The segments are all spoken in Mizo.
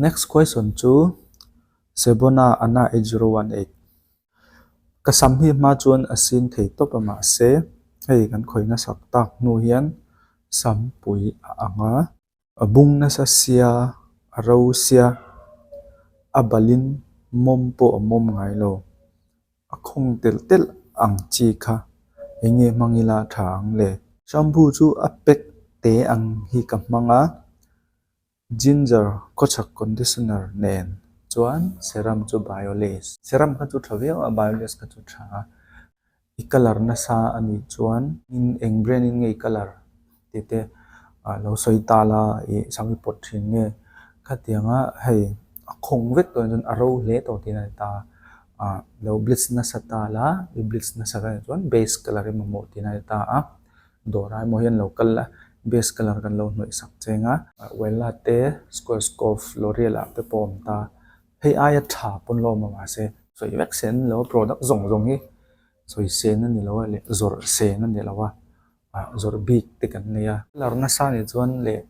Next question chu Sebona Anna 8018. Ka sam hi hma chuan a sin thei tawp a mahse hei kan khawih nasak tak hnu hian sam pui a ang a. A bung nasa sia, a ro sia, a balin mawm pawh a mawm ngai lo. A khawng telh telh ang chi kha eng nge hmang ila tha ang le? Shampoo chu a pack te ang hi ka hmang a, ginger khawchhak conditioner nen chuan serum chu Biolase. Serum kha chu tha viau a, Biolase kha chu tha a. I colour nasa a nih chuan eng brand in nge i colour tih te lo sawi ta la ih sam i pawt thin nge khatianga hei a khawng vek tawh chuan a ro hle tawh tih a ni ta ah lo bleach nasa ta la i bleach nasa ta nih chuan base colour i mamawh tih a ni ta a dawrah emaw hian lo kal la base colour kan lo hnawih sak cheng a. Wella te Schwarzkopf L'Oreal ah te pawh a awm ta. Hei aia tha pawn lo awm a mahse sawi vek sen lo product zawng zawng hi sawi sen a ni lo a leh zawrh sen a ni lo a ah zawrh bik te kan nei a. Lar nasa nih chuan leh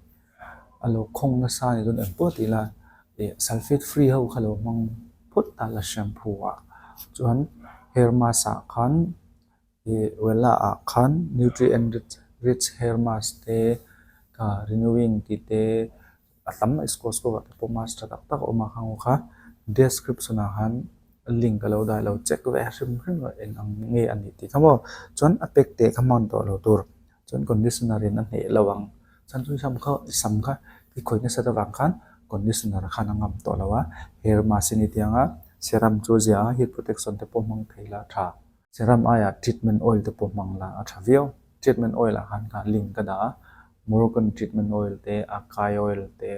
a lo khawng nasa nih chuan engpawh tih ila ih sulphate free ho kha lo hmang phawt ta la shampoo ah chuan hair mask ah khan ih wella ah khan nutrient rich rich hair mask te ah renewing tih te. A tam mai score score ah te pawh mask tha tak tak a awm a khang kha description ah khan link a lo dah lo check ve hrim hrim a eng ang nge a nih tih kha maw chuan a pack teh kha hman tawh lo tur chuan conditioner in a hneh lo ang chuan chu sam kha sam kha i khawih nasat avang khan conditioner khan a ngam tawh lo a hair mask a ni tih anga serum chu a zia a heat protection te pawh hmang thei la a tha. Serum aiah treatment oil te pawh hmang la a tha viau. Treatment oil ah khan kha link ka dah a, Moroccan treatment oil te, Acai oil te.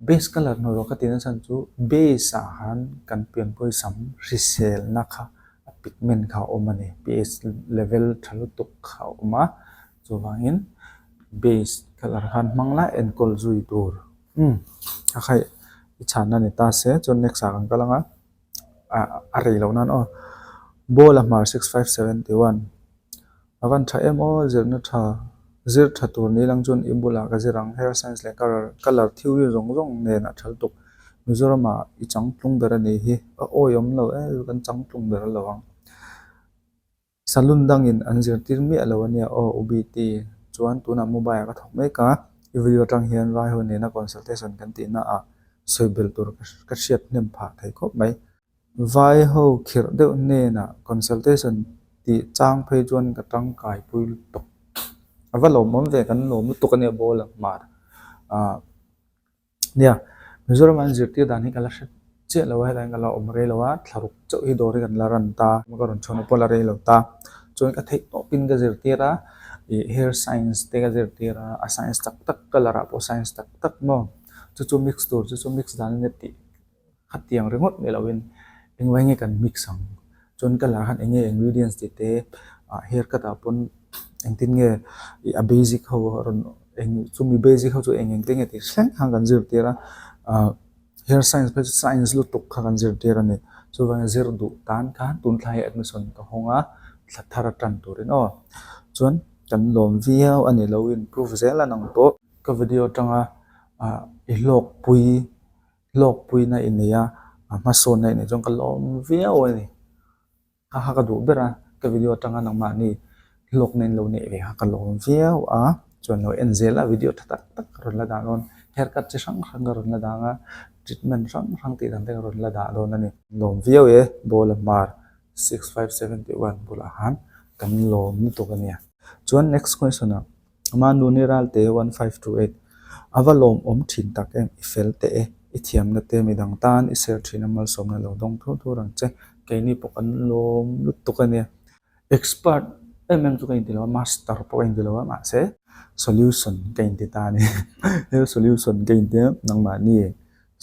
Base colour hnuai ruah ka tih nachhan chu base ah khan kan pianpui sam hriselna kha a pigment kha a awm a ni, pH level tha lutuk kha a awm a, chuvangin base colour khan hmang la enkawl zui tur. Umm a khaih i chhanna ni ta se chuan next ah kan kal ang a. a rei loh nan aw ball a hmar 6571 a van tha em aw zirna tha zir tha tur ni lang chuan i bulah ka zir ang hair science leh colour colour theory zawng zawng nen a thal tuk Mizoram ah i changtlung ber a nih hi a awihawm lo em kan changtlung ber lo ang. Salon dangin an zirtir miah lo a nia aw U BT chuan tunah mobile ah ka thawk mek a, i video atang hian vai ho nena consultation kan tihna ah sawi belh tur ka hriat hnem phah thei khawp mai. Vai ho khirh deuh hnenah consultation tih chang phei chuan ka tangkai pui lutuk. A va lawmawm ve kan lawm lutuk a nia ball a hmar ah. Nia, Mizoram an zirtir dan hi ka la hre chiah lo a, helai ka la awm rei lo a, thlaruk chauh hi dawr hi kan la run ta, ka rawn chhuahna pawh la rei lo ta. Chuan ka theih tawpin ka zirtir a, ih hair science te ka zirtir a, a science tak tak colour ah pawh science tak tak maw, chu chu mix tur chu chu mix dan ania tih khatiang ringawt ni loin engvai nge kan mix ang, chuan colour ah khan eng nge ingredients tih te ah hair cut ah pawn engtin nge ih a basic ho a rawn eng chumi basic ho chu eng eng te nge tih thleng khan kan zirtir a ah hair science phei chu science lutuk kha kan zirtir a ni chuvangin zir duh tan khan tun thlai admission ka hawng a thla thar a tan turin aw chuan kan lawm viau a ni lo improve zel a nang pawh ka video atanga ah i hlawkpui. Hlawkpuina i nei a, a hmasawnna i neih chuan ka lawm viau a ni. Kha kha ka duh ber a, ka video atanga nangmahni hlawkna in lo neih ve kha ka lawm viau a, chuan lo en zel a video tha tak tak ka rawn la dah dawn, hair cut chi hrang hrang ka rawn la dang a, treatment hrang hrang tih dan te ka rawn la dah dawn a ni. Lawm viau e, ball a hmar 6571 bulah khan kan lawm lutuk a nia. Chuan next question ah. Ama nu ni Ralte 1528 A va lawmawm thin tak em, i fel teh e, i thiamna te midang tan i ser thin a malsawmna lo dawng thur thur ang che, keini pawh kan lawm lutuk a nia. Expert em em chu ka inti lo a, master pawh ka inti lo a, mahse solution ka inti ta a ni. He solution ka inti a, nangmahni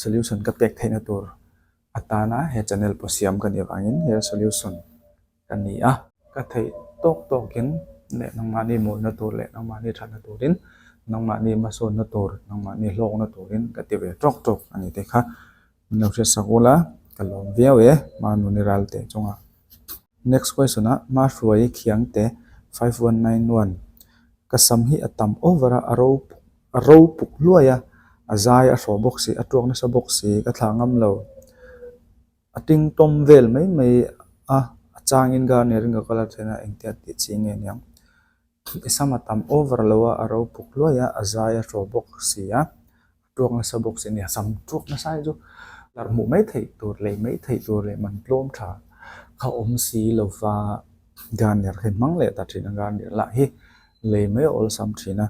solution ka pek theihna tur atana he channel pawh siam ka nih avangin he solution ka ni a. Ka theih tawk tawkin leh nangmahni mawlna tur leh nangmahni thatna turin, nangmahni hmasawnna tur, nangmahni hlawkna turin ka ti ve tawk tawk a ni te kha min lo hriatsak ula ka lawm viau e Manuni Ralte chungah. Next question ah Mahruai Khiangte 5191 Ka sam hi a tam over a, a ro a ro puk hluai a. A zai a hrawh bawk si, a tuak nasa bawk si, ka thlah ngam lo. A ting tawm vel mai mai a, a changin Garnier in ka kal a then a, engtia tih chi nge niang. I sam a tam over lo a, a ro puk hluai a, a zai a hrawh bawk si a, a tuak nasa bawk si a nia. Sam tuak nasa hi chu lar hmuh mai theih tur leh mai theih tur leh man tlawm tha kha awm si lo va, Garnier khi hmang leh ta thin a, Garnier lah hi lei mai a awlsam thin a,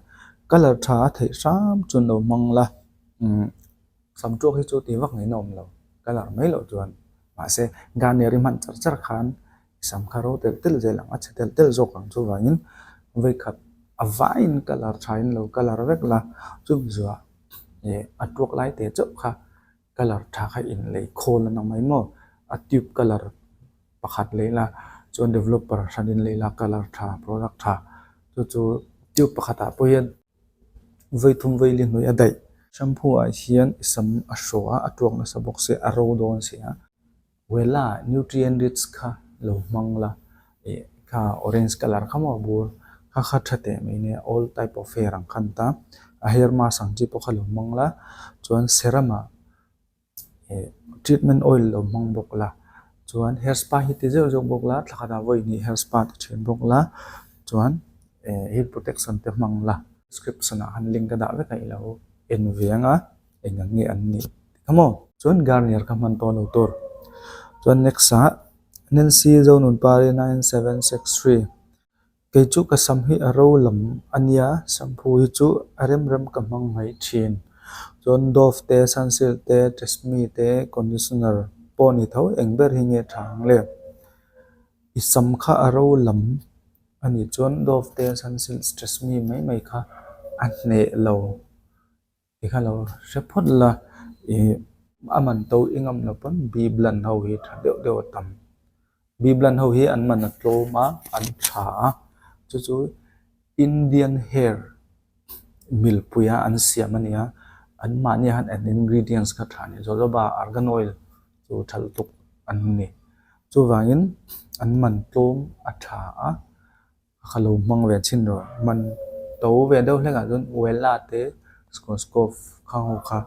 colour tha a theih hram chuan lo hmang la, umm sam tuak hi chu ti vak ngeiin a awm lo, colour mai loh chuan mahse Garnier i hman char char khan i sam kha ro telh telh zel ang a chhe telh telh zawk ang chuvangin vawikhat a vaiin colour tha in lo colour vek la chumi zuah ih a tuak lai te chauh kha colour tha kha in lei khawl a nang mai maw a tube colour pakhat lei la chuan developer hran in lei la colour tha product tha chu chu tube pakhat ah pawh hian vawi thum vawi li hnuai a daih. Shampoo ah hian i sam a hraw a a tuak nasa bawk se a ro dawn si a Wella nutrient rich kha lo hmang la ih kha orange colour kha maw bur kha kha tha teh mai nia all type of hair ang khan ta a hair mask ang chi pawh kha lo hmang la chuan serum ah ih treatment oil lo hmang bawk la chuan hair spa hi ti zeuh zeuh bawk la thla khatah vawi hnih hair spa ti thin bawk la chuan eh heat protection te hmang la description ah khan link ka dah vek a i lo en ve ang a. Eng ang nge an nih kha maw? Chuan Garnier kha hman tawh lo tur. Chuan next ah Nancy Zonunpari 9763 Kei chu ka sam hi a ro lam a nia, shampoo hi chu a rem rem ka hmang mai thin. Chuan Dove te, Sunsilk te, Tresemme te, conditioner pawh ni tho eng ber hi nge tha ang le? I sam kha a ro lam a nih chuan Dove te, Sunsilk, Tresemme mai mai kha a hneh lo. Ti kha lo hre phawt la, ih a man to i ngam lo pawn Biblan ho hi tha deuh deuh a tam. Biblan ho hi an man a tlawm a, an tha a, chu chu Indian hair milpuia an siam a ni a, an mahni ah khan an ingredients kha tha a ni. Jojoba argan oil chu tha lutuk an ni. Chuvangin an man tlawm a tha a. Ka lo hmang ve chhin rawh. Man to ve deuh hlek ah chuan Wella te Schwarzkopf khang ho kha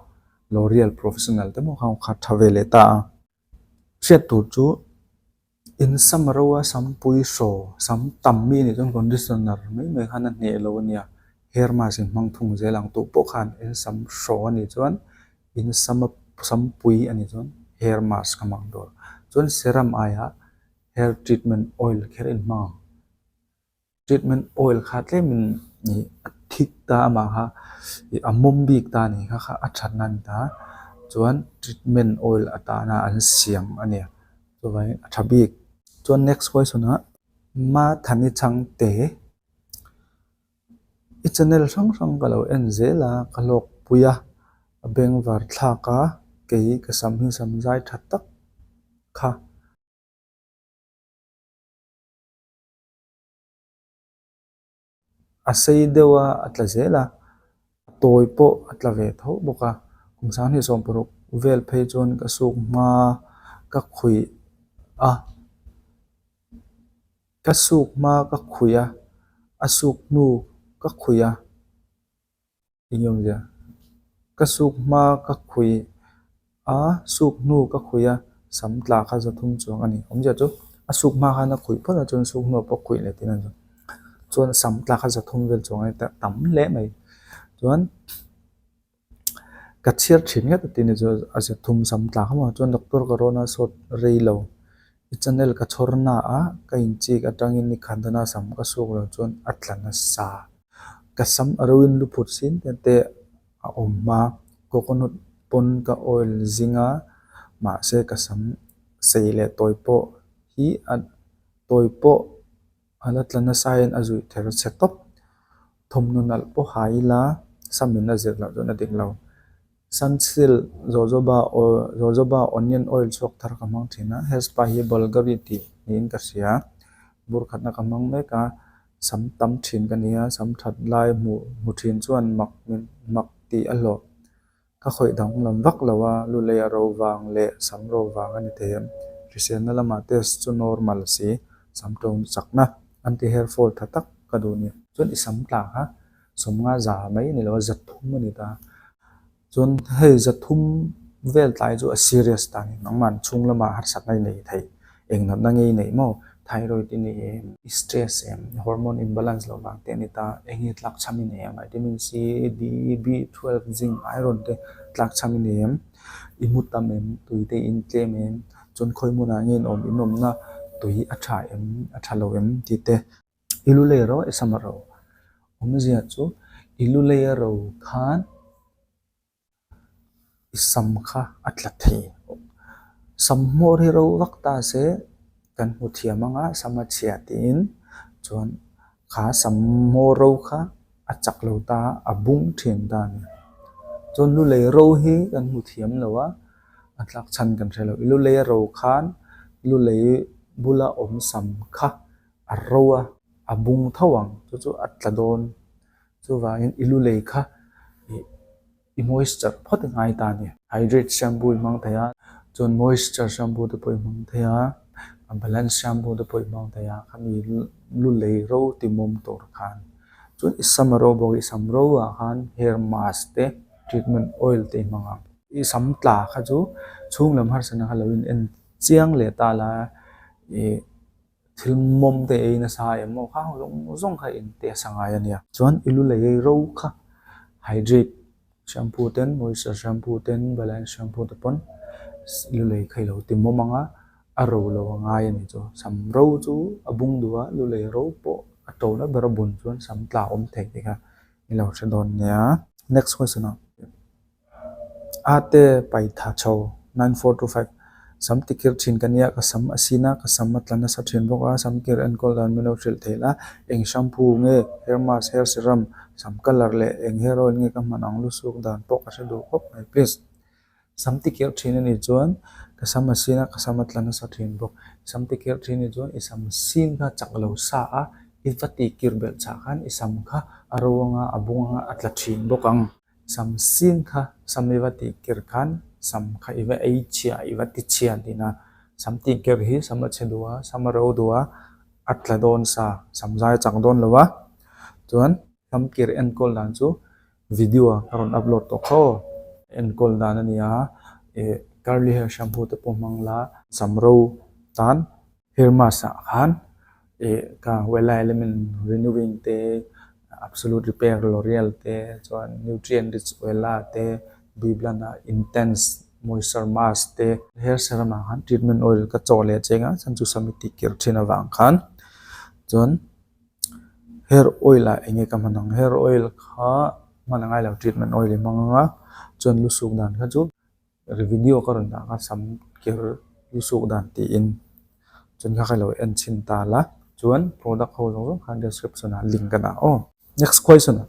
L'Oreal professional te pawh khang ho kha tha ve leh ta a. Hriat tur chu in sam ro a sampui hraw sam tam mi anih chuan conditioner mai mai khan a hneh lo ania. Hair mask in hmang thung zel ang tih pawh khan in sam hraw anih chuan in sam a sampui anih chuan hair mask ka hmang tur. Chuan serum aiah Hair treatment oil kher in hmang ang. Treatment oil kha tlemin ih a thik ta amah kha ih a mawm bik ta a ni kha kha a that na a ni ta chuan treatment oil atana an siam a ni chuvangin a tha bik. Chuan next question ah Mathani Chhangte i channel hrang hrang ka lo en zel a ka hlawk pui a a bengvar thlak a kei ka sam hi sam zai tha tak kha. A sei deuh a a tla zel a, a tawi pawh a tla ve tho bawk a, kum sanghnih 16 vel phei chuan ka suk hma ka khuih a, ka suk hma ka khuih a, a suk hnu ka khuih a. Eng awmzia? Ka suk hma ka khuih a, suk hnu ka khuih a, sam tla kha za thum chuang a ni. Awmzia chu a suk hma khan a khuih phawt a, chuan suk hnuah pawh khuih leh tih a ni. Chuan sam tla kha za thum vel chuang a ni ta tam hle mai. Chuan ka chhiar thin ngat a tih ni chu a za thum sam tla kha maw. Chuan doctor ka rawn a sawt rei lo. I channel ka chhawr na a, ka inchik atangin ni khat dana sam ka suk lo chuan a tla nasa. Ka sam a ro in lu phut sin te te a awm hma, coconut pawn ka oil zing a, mahse ka sam sei leh tawi pawh hi a tawi pawh a la tla nasa in a zuih ther chhe tawp. Thawmhnaw nalh pawh ha ila sam in a zir loh chuan a dik lo. Sunsilk jojoba oil jojoba onion oil chhuak thar ka hmang thin a hair spa hi Bulgari tih niin ka hria bur khatna ka hmang mek a sam tam thin ka ni a sam that lai hmuh hmu thin chuan mak min mak tih a hlawh ka khawih danglam vak lo a lu lei a ro vang leh sam ro vang a ni thei em hriselna lamah test chu normal si sam to chakna anti hair fall tha tak ka duh ni chuan i sam tla kha. 50 za mai a ni lo a, 300 a ni ta. Chuan hei 300 vel tlai chu a serious ta a ni. Nangmah chhung lamah harsatna i nei thei. Eng natna nge i neih maw? Thyroid i nei em? I stress em? Hormone imbalance loh vang te a ni ta. Eng nge tlakchham i nei em? Vitamin C, D, B12, zinc, iron te tlakchham i nei em? I mu tam em? Tui te i intlem em? Chuan khawi hmunah nge in awm? In awmna tui a tha em? A tha lo em? Tih te. I lu lei ro i sam a ro. Awmzia chu i lu lei a ro khan i sam kha a tla thei. Sam hmawr hi ro vak ta se kan hmu thiam ang a, sam a chhia tiin chuan kha sam hmawr ro kha a chak lo ta a, a bung thin ta a ni. Chuan lu lei ro hi kan hmu thiam lo a, a tlak chhan kan hre lo. I lu lei a ro khan lu lei bula awm sam kha a ro a, a bung tho ang chu chu a tla dawn. Chuvangin i lu lei kha ih i moisture phawt i ngai ta a ni. Hydrate shampoo i hmang thei a, chuan moisture shampoo te pawh i hmang thei a, a balance shampoo te pawh i hmang thei a, khami lu lei ro ti mawm tur khan. Chuan i sam a ro bawk a, i sam ro ah khan hair mask te treatment oil te i hmang ang. I sam tla kha chu chhung lam harsatna kha lo in en chiang leh ta la ih. Thil mawm te ei nasa em maw khang zawng zawng kha in test a ngai a nia. Chuan i lu lei ei ro kha hydrate shampoo ten moisture shampoo ten balance shampoo te pawn lu lei kha i lo ti mawm ang a, a ro lo a ngai a ni chu. Sam ro chu a bung duh a, lu lei ro pawh a to na ber a bun chuan sam tla awm thei tih kha i lo hre dawn nia. Next question ah. Ate paitha chho 9425 Sam tikir thin ka nia, ka sam a sin a, ka sam a tla nasa thin bawk a, sam kir enkawl dan min lo hrilh theih la, eng shampoo nge, hair mask, hair serum, sam colour leh eng hair oil nge ka hman ang lu suk dan pawh ka hre duh khawp mai please. Sam tikir thin a nih chuan ka sam a sin a, ka sam a tla nasa thin bawk. Sam tikir thin a nih chuan i sam sin kha chak lo sa a, i va tihkir belh chah khan i sam kha a ro anga a bung anga a tla thin bawk ang. Sam sin kha sam i va tih kir khan sam kha i va ei chhia i va ti chhia tih na. Sam tih kir hi sam a chhe duh a, sam a ro duh a, a tla dawn sa, sam zai a chak dawn lo a. Chuan sam kir enkawl dan chu video a ka rawn upload tawh kho. Enkawl dan a ni a, ih curly hair shampoo te pawh hmang la, sam ro tan Hair mask ah khan ih ka Wella Element Renewing te, Absolute Repair L'Oreal te chuan Nutrient Rich Wella te, Biblan ah Intense Moisture Mask te. Hair serum ah khan treatment oil ka chawh leh cheng a chhan chu sam i tih kir thin avang khan chuan hair oil ah eng nge ka hman ang hair oil kha hman a ngai lo treatment oil i hmang ang a chuan lu suk dan kha chu. Video ka rawn dah kha sam kir lu suk dan tiin chuan kha ka lo en chhin ta la chuan product ho zawng zawng khan description ah link ka dah aw. Next question ah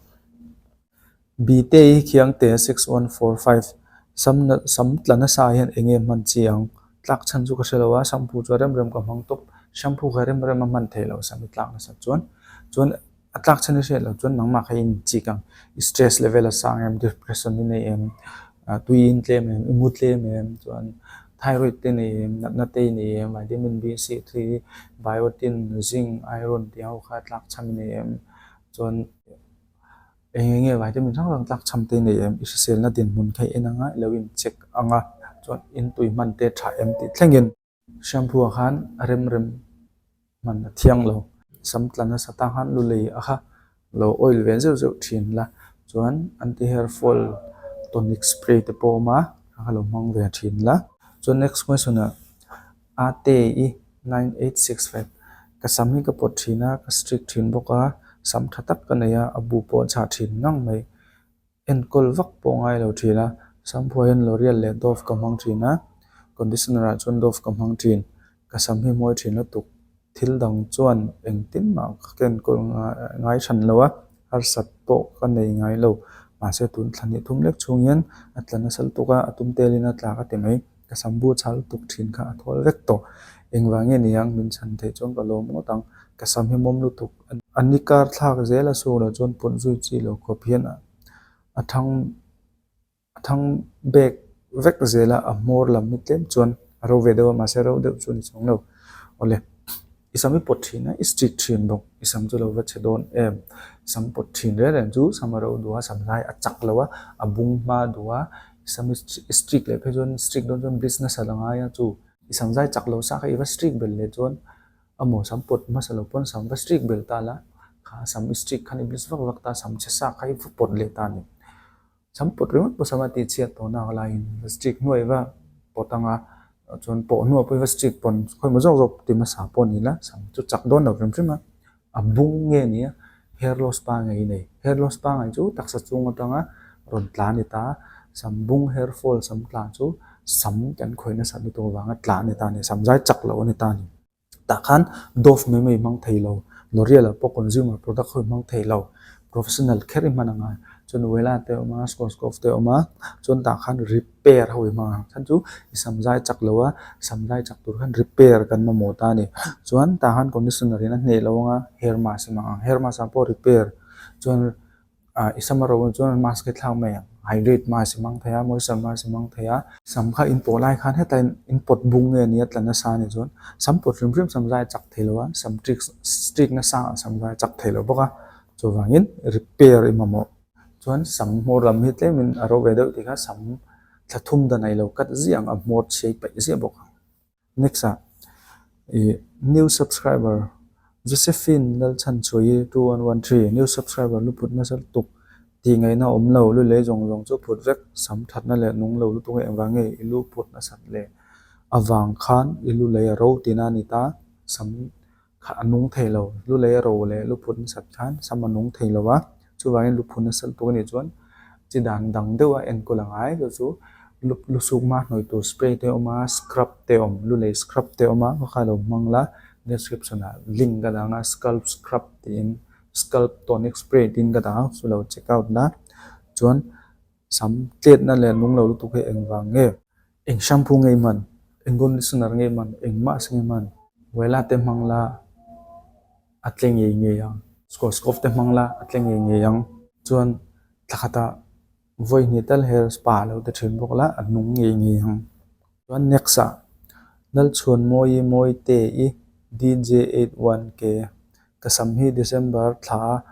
Btei Khiangte 6145 sam sam tla nasa hian eng nge hman chi ang tlak chhan chu ka hre lo a shampoo chu a rem rem ka hmang tawp shampoo kha rem rem a hman theih loh sam i tlak nasa chuan chuan A tlak chhan i hriat loh chuan nangmah kha i inchik ang. I stress level a sang em, depression i nei em, tui i intlem em, i mu tlem em, chuan thyroid te nei em, natna te i nei em, vitamin B, C, three, biotin, zinc, iron tih ho kha tlak chhan i nei em, chuan eng eng nge vitamin hrang hrang tlak chhan te i nei em, i hriselna dinhmun kha i en ang a, i lo incheck ang a, chuan intui hman te tha em tih thlengin. Shampoo ah khan a rem rem hman a thiang lo. Sam tla nasa ta khan lu lei a kha lo oil ve zeuh zeuh thin la chuan anti hair fall tonic spray te pawh a awm a kha kha lo hmang ve thin la. Chuan next question ah Ate-i 9865 ka sam hi ka pawt thin a ka strict thin bawk a sam tha tak ka nei a a bu pawh a chhah thin ngang mai. Enkawl vak pawh ngai lo thin a, shampoo ah hian L'Oreal leh Dove ka hmang thin a, conditioner ah chuan Dove ka hmang thin, ka sam hi mawi thin lutuk, thil dang chuan engtin mah ka enkawl ngai hran lo a, harsat pawh ka nei ngai lo, mahse tun thla hnih thum lek chhung hian a tla nasa lutuk a, a tum telin a tla ka ti mai, ka sam bu chhal lutuk thin kha a thawl vek tawh, engvang nge ni ang min chhan theih chuan ka lawm ngawt ang, ka sam hi mawm lutuk. A ni kar thlak zel a sur ah chuan pawt zui chi lo khawp hian a thang a thang bek vek zel a, a hmawr lam hi tlem chuan a ro ve deuh a mahse ro deuh chu a ni chuang lo. Awle i sam hi pawt thin a i streak thin bawk i sam chu lo va chhe dawn em. Sam pawt thin reng reng chu sam a ro duh a, sam zai a chak lo a, a bung hma duh a, sam i streak leh phei chuan streak dawn chuan bleach nasa la ngai a chu. I sam zai chak lo sa kha i va streak belh leh chuan amaw sam pawt hmasa lo pawn sam va streak belh ta la, kha sam i streak khan i bleach vak vak ta, sam chhe sa kha i va pawt leh ta a ni. Sam pawt ringawt pawh sam a tih chhiat tawh nak laiin va streak hnuai va pawt anga chuan pawh hnuah pawh i va streak pawn khawimaw zawk zawk ti hmasa pawh ni la sam chu chak dawn lo hrim hrim a, a bung nge ni a hair loss pangai nei hair loss pangai chu taksa chung atanga rawn tla a ni ta sam bung hair fall sam tla chu sam kan khawih nasat lutuk avanga tla a ni ta a ni sam zai chak loh a ni ta a ni. Tah khan Dove mai mai hmang thei lo, L'Oreal ah pawh consumer product ho hmang thei lo, professional kher i hman anga chuan Wella te a awm a, Schwarzkopf te a awm a, chuan tah khan repair ho i hmang ang chhan chu i sam zai chak lo a, sam zai chak tur khan repair kan mamawh ta a ni. Chuan tah khan conditioner in a hneh lo anga hair mask i hmang ang, hair mask ah pawh repair chuan Ah i sam a ro chuan mask hi thlak mai ang, hydrate mask i hmang thei a, moisture mask i hmang thei a. Sam kha in pawh lai khan heta in in pawt bung nge nia tla nasa a nih chuan sam pawt hrim hrim sam zai a chak thei lo a, sam trick streak nasa ah sam zai a chak thei lo bawk a, chuvangin repair i mamawh. Chuan sam hmawr lam hi tlemin a ro ve deuh tih kha sam thla thum dan a ilo cut ziah ang a hmawr chhiai paih ziah bawk ang. Next ah ih new subscriber Josephine Lalchhanchhuaii 2113 new subscriber lu phut nasa lutuk tih ngaihna awm lo lu lei zawng zawng chu phut vek sam thatna leh nung lo lutuk hi engvang nge i lu phut nasat leh avang khan i lu lei a ro tihna a ni ta sam kha a nung thei lo lu lei a ro leh lu phut nasat khan sam a nung thei lo a chuvangin lu phut nasa lutuk a nih chuan chi dan dang deuh a enkawl a ngai chu chu lu lu suk hma hnawih tur spray te a awm a scrub te a awm lu lei scrub te a awm a khaw kha lo hmang la description ah link ka dang a scalp scrub tiin scalp tonic spray tiin ka dang a chu lo check out la chuan sam tletna leh nung lo lutuk hi engvang nge. Eng shampoo ngei man, eng conditioner ngei man, eng mask ngei man, Wella te hmang la a tle ngei ngei ang, Schwarzkopf te hmang la a tle ngei ngei ang, chuan thla khatah vawi hnih tal hair spa lo ti thin bawk la a nung ngei ngei ang. Chuan next ah Lalchhuanmawi Mawite-i DJ81K ka sam hi December thla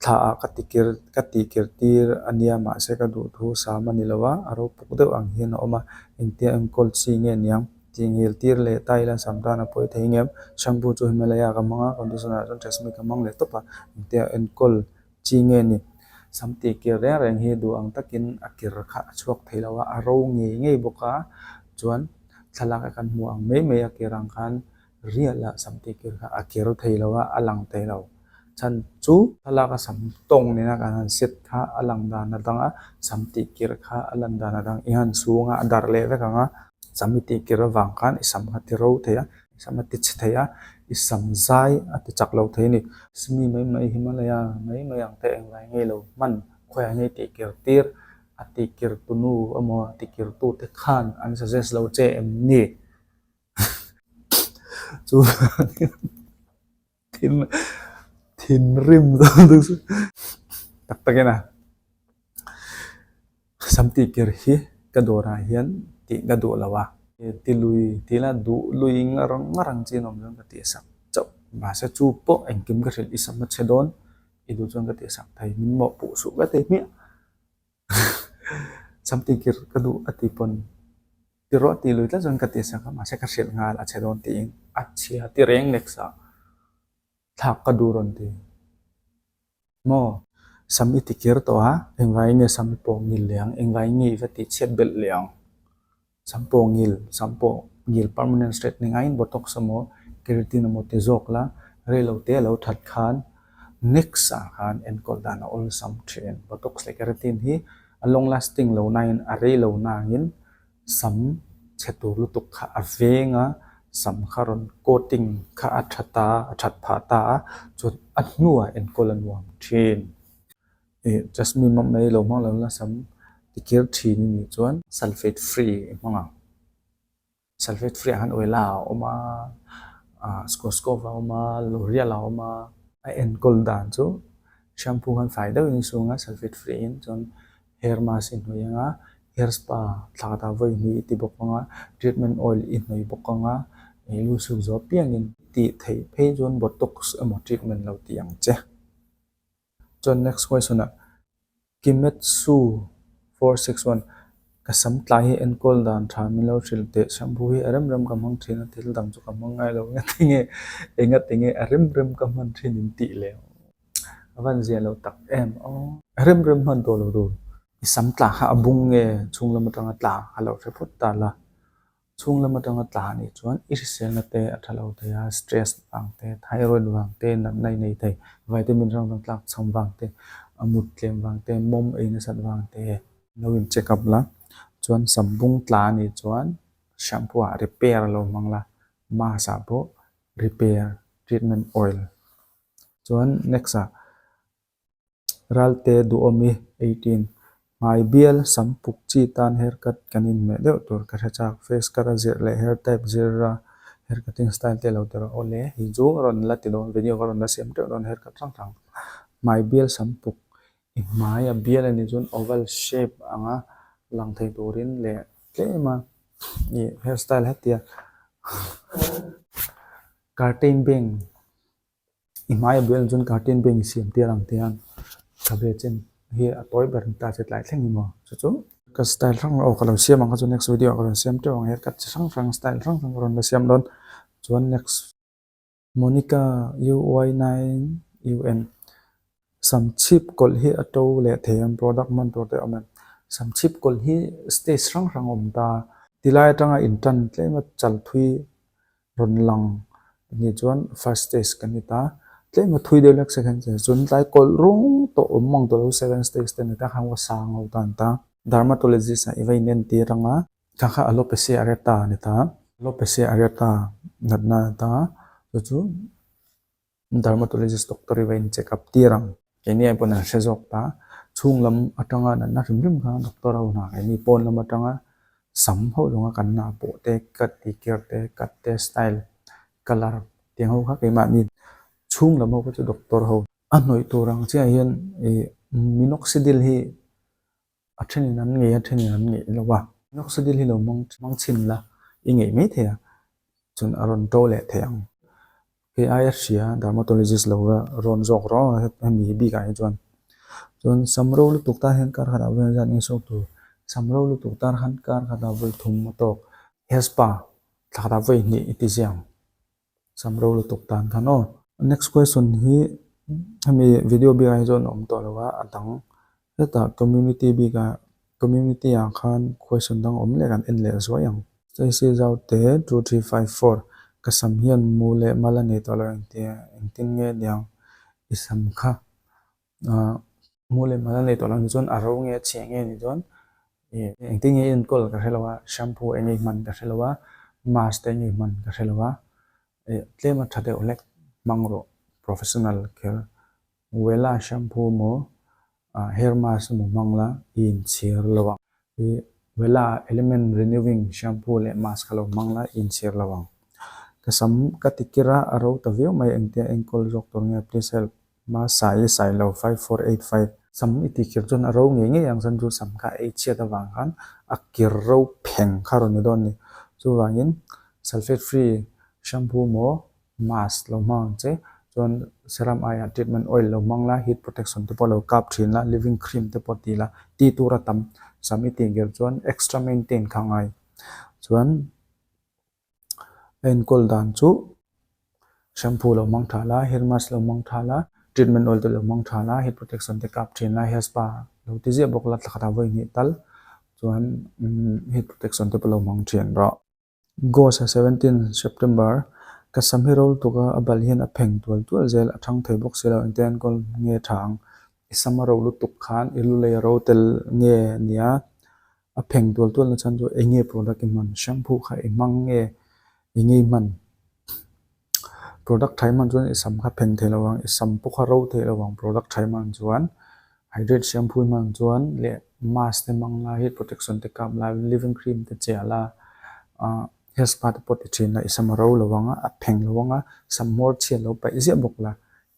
Thla ah ka ti kir ka tih kir tir a nia mahse ka duh thu sam a ni lo a, a ropuk deuh ang hian a awm a, engtia enkawl chi nge niang tih ngil tir leh ta ila sam tan a pawi thei ngem, shampoo chu Himalaya ka hmang a, conditioner chuan Tresemme ka hmang leh tawp a, engtia enkawl chi nge ni, sam tih kir reng reng hi duh ang takin a kir kha a chhuak thei lo a, a ro ngei ngei bawk a, chuan thlalak a kan hmuh ang mai mai a kir ang khan Rial a sam tih kir kha a kir thei lo a, a lang thei lo. Chhan chu thlalak a sam tawng nena kan han set kha a lang dan a dang a, sam tih kir kha a lan dan a dang. I han chhung a, a darh leh vek ang a, sam i tih kir avang khan i sam kha ti ro thei a, i sam a ti chhe thei a, i sam zai a ti chak lo thei a ni. Simi mai mai Himalaya mai mai ang te engvai ngei lo hman khawiah nge tih kir tir a tih kir tunu emaw a ti kir tute khan an suggest lo che em ni? Chu thin thinrim tak tak in a sam tih kir hi ka dawrah hian tih ka duh lo a ti lui ti ila duh lui ngar ngar ang chin awm chuan ka tih sak chauh mahse chu pawh engkim ka hrilh i sam a chhe dawn i duh chuan ka tih sak thei min mawhpuh suh ka ti hmiah. Sam tih kir ka duh a tih pawn ti rawh tih lui tlat chuan ka ti sak a mahse ka hrilh nghal a che dawn tiin a chhia ti reng next ah thlak ka duh rawn ti maw sam i ti kir tawh a engvai nge sam i pawh ngil leh ang engvai nge i va tih chhiat belh leh ang. Sam pawh ngil, sam pawh ngil permanent straight ni ngaiin botox emaw keratin emaw ti zawk la, rei lo te a lo that khan next ah khan enkawl dan a awlsam thin. Botox leh keratin hi a long lasting lo nain a rei lo nangin sam chhe tur lutuk kha a veng a, sam kha rawn coating kha a tha ta a that phah ta a, chuan a hnuah enkawl a nuam thin. Ih Jasmine mawp mai lo hmang lo la sam tikir thin i nih chuan sulphate free i hmang ang. Sulphate free ah khan oil a awm a, ah Schwarzkopf a awm a, L'Oreal a awm a. A enkawl dan chu shampoo khan fai deuhin i sung a sulphate free in chuan hair mask i hnawih ang a, hair spa thla ta vawi hnih i ti bawk ang a, treatment oil i hnawih bawk ang a, ih lu suk zawh apiangin tih theih phei chuan botox emaw treatment lo ti ang che. Chuan next question ah Kimetsu 461 ka sam tlai hi enkawl dan tha min lo hrilh teh shampoo hi a rem rem ka hmang thin a thil dang chu ka hmang ngai lo engatinge engatinge a rem rem ka hman thin in tih leh a van zia lo tak em aw a rem rem hman tawh lo tur i sam tla kha a bung nge chhung lam atanga tla a lo hre phawt ta la. Chhung lam atanga tla anih chuan i hriselna te a tha lo thei a, stress vang te, thyroid vang te, natna i nei thei, vitamin hrang hrang tlak chham vang te, a mut tlem vang te, mawm ei nasat vang te lo in check up la. Chuan sam bung tla anih chuan shampoo ah repair a lo hmang la, mask ah pawh repair treatment oil. Chuan next ah. Ralte duhawmi 18 Hmai bial sam puk chi tan hair cut kan inhmeh deuh tur ka hre chak. Face cut a zirh leh hair type zir a hair cutting style te lo ti rawh. Awle hei chu ka rawn la ti dawn video ka rawn la siam teuh dawn hair cut hrang hrang. Hmai bial sam puk i hmai a bial a nih chuan oval shape anga lang thei turin leh tlem a ih hair style hetia curtain bang I hmai a bial chuan curtain bang siam tir ang tiang khabe chen hi a tawi ber ta che tlai thleng hi maw chu chu ka style hrang aw ka lo siam ang kha chu next video ah ka rawn siam teuh ang haircut chi hrang hrang style hrang hrang ka rawn la siam dawn chuan next Monica UY9UN sam chhip kawlh hi a to leh thei ang product hman tur te a awm em sam chhip kawlh hi stage hrang hrang a awm ta tilai atanga intan tlem a chal thui rawn lang nih chuan first stage kan ni ta tlem a thui deuh hlek second stage chuan tlai kawlh rawng tawh awm ang tawh lo seven stage te a ni ta khan a sang ho ta a ni ta dermatologist ah i va inentir ang a kha kha alopecia areata a ni ta alopecia areata natna a ni ta chu chu. Dermatologist doctor hi va in check up tir ang. Keini ai pawn an hre zawk ta. Chhung lam atanga natna hrim hrim kha doctor ho hna keini pawn lam atanga sam ho zawnga kan hna pawh te cut tih kir te cut te style colour tiang ho kha keimahni chhung lam ho kha chu doctor ho a hnawih tur ang chiah hian ih minoxidil hi a thenin an ngei a thenin an ngeih lo a. Minoxidil hi lo hmang hmang chhin la i ngeih mai thei a chuan a rawn to leh thei ang. Hei aia hria dermatologist lo va rawn zawk rawh hemi bikah hi chuan. Chuan sam ro lutuk tan hian kar khatah vawi zat nge sawk tur sam ro lutuk tan khan kar khatah vawi thum a tawk hair spa thla khatah vawi hnih i ti ziang. Sam ro lutuk tan khan aw. Next question hi hemi video bikah hi chuan a awm tawh lo a, a dang hetah community bikah community ah khan question dang awm leh kan en leh zuai ang. Stacy Zaute 2354 Ka sam hian mu leh mal a nei tawh lo engtia engtin nge niang i sam kha Ahh mu leh mal a nei tawh lo ni chuan a ro nge a chhia nge ni chuan ih engtin nge i enkawl ka hre lo a shampoo eng nge i hman ka hre lo a mask te eng nge i hman ka hre lo a ih tlem a tha deuh hlek hmang rawh professional kher Wella shampoo emaw ah hair mask emaw hmang la i inchhir lo ang ih Wella element renewing shampoo leh mask kha lo hmang la i inchhir lo ang ka sam ka ti kir a a ro ta viau mai engtia enkawl zawk tur nge please help. Hmasa i sailo 5485. Sam i tih kir chuan a ro ngei ngei ang chuan chu sam kha ei chhiat avang khan a kir ro pheng kha rawn ni dawn a ni. Chuvangin sulphate free shampoo maw mask lo hmang ang che chuan serum aiah treatment oil lo hmang la heat protection te pawh lo kap thin la living cream te pawh ti la tih tur a tam sam i tih kir chuan extra maintain kha a ngai chuan. A enkawl dan chu shampoo lo hmang tha la, hair mask lo hmang tha la, treatment oil te lo hmang tha la, heat protection te kap thin la, hair spa lo ti ziah bawk la thla khatah vawi hnih tal chuan heat protection te pawh lo hmang thin rawh. Ghost a 17 September ka sam hi ro lutuk a, a bal hian a pheng tual tual zel, a thang thei bawk si lo, engtin enkawl nge tha ang? I sam a ro lutuk khan i lu lei a ro tel nge nia? A pheng tual tual na chhan chu eng nge product i hman shampoo kha i hmang nge eng nge i hman product tha i hman chuan i sam kha pheng thei lo ang i sam pawh kha ro thei lo ang product tha i hman chuan hydrate shampoo i hman chuan leh mask te hmang la heat protection te kap la living cream te chiah la ah hair spa te pawh ti thin la i sam a ro lo ang a a pheng lo ang a sam hmawr chhiat lo paih ziah bawk la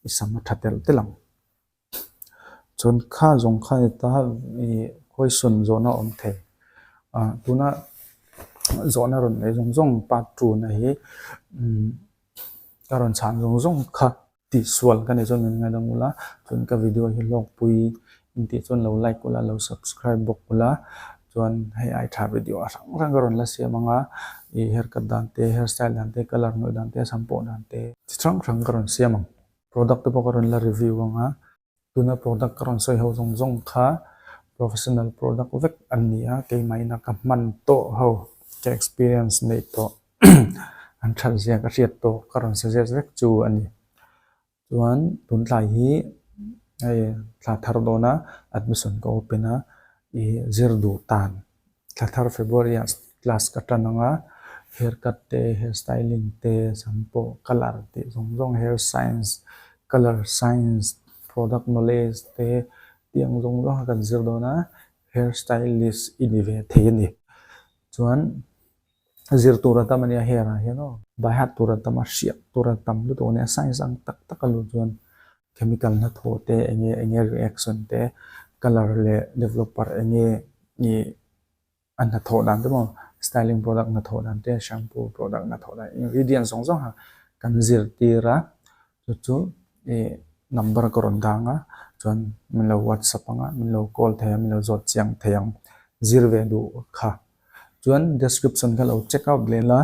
i sam a tha telh telh ang. Chuan kha zawng kha ni ta ih question zawhna awm thei ah tuna zawhna rawn nei zawng zawng part two na hi umm ka rawn chhan zawng zawng kha. Tihsual ka nei chuan min ngaidam ula, chuan ka video hi hlawkpui intih chuan lo like ula, lo subscribe bawk ula, chuan hei ai tha video a hrang hrang ka rawn la siam ang a, ih hair cut dan te, hair style dan te, colour hnawih dan te, sam pawh dan te, chi hrang hrang ka rawn siam ang. Product te pawh ka rawn la review ang a, tuna product ka rawn sawi ho zawng zawng kha professional product vek an ni a, keimahina ka hman tawh ho, ka experience neih tawh an that zia ka hriat tawh ka rawn suggest vek chu a ni. Chuan tun tlai hi hei thla thar dawn a admission ka open a ih zir duh tan thla thar February ah class ka tan ang a hair cut te hair styling te sam pawh colour tih zawng zawng hair science colour science product knowledge te tih ang zawng zawng kha kan zir dawn a hair stylist i ni ve thei a ni chuan. Zir tur a tam a nia hair ah hian aw. By heart tur a tam a, hriat tur a tam lutuk a nia. Science ang tak tak a luh chuan chemical hnathawh te eng nge eng nge reaction te colour leh developer eng nge ih a hnathawh dan te maw styling product hnathawh dan te shampoo product hnathawh dan ingredient zawng zawng kha kan zirtir a chu chu ih number ka rawn dang a chuan min lo whatsapp ang a min lo call thei a min lo zawt chiang thei ang zir ve duh kha. Chuan description kha lo check out leh la,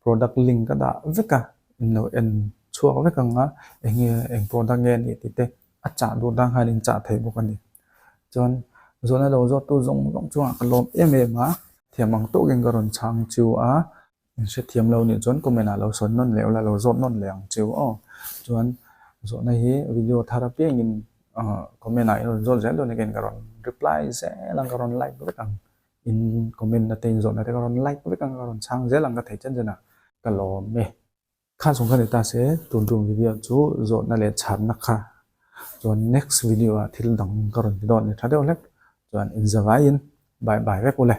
product link ka dah vek a, in lo en chhuak vek ang a, eng nge eng product nge a nih tih te a chah duh dan khan in chah thei bawk a ni. Chuan zawhna lo zawt tu zawng zawng chungah ka lawm em em a, thiam ang tawkin ka rawn chhang chu a, in hrethiam lo nih chuan comment ah lo sawn nawn leh ula lo zawt nawn leh ang chu aw. Chuan zawhna hi video thar apiangin comment ah in rawn zawt zel dawn a ka rawn reply zel ang ka rawn like vek ang. In comment na te in zawhna te ka rawn like vek ang ka rawn chhang zel ang ka theih chen chen a ka lawm e. Kha zawng kha ni ta se tun tum video chu zawhna leh chhanna kha chuan next video ah thil dang ka rawn ti dawn a ni tha deuh hlek chuan inzavaiin bye bye vek ule.